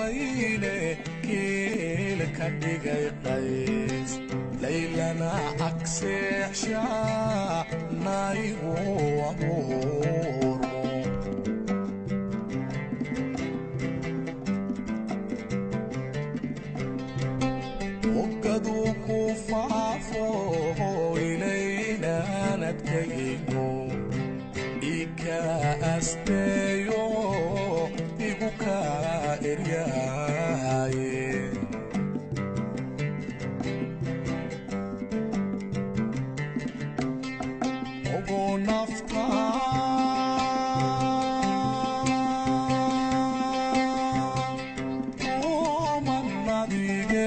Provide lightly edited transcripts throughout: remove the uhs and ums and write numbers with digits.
Layne kiil ka dhigay Qays, Laylana agseexshaa naigu abuurmo. Hogaduu ku faafo ilaynaanadkayno ika asteeyo igu kaa eryaaye. Ogo nafta umannadige,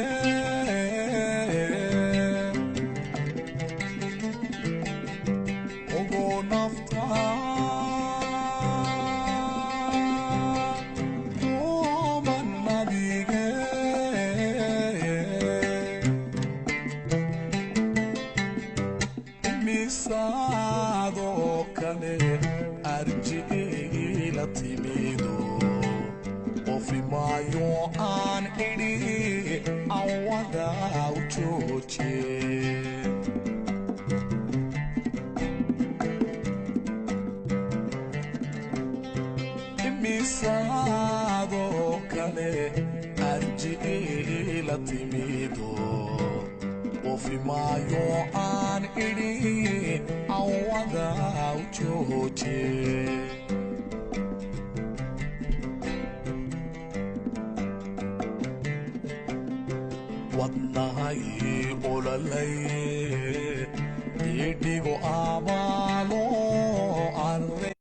ogo nafta umanadige, misaadoo kale arji ila timido qofimaayo aan idhi awada u jooje. Misaadoo kale arji ila timido qofimaayo aan idhi awada u jooje. Wadnahay olalay idhigo abaalo.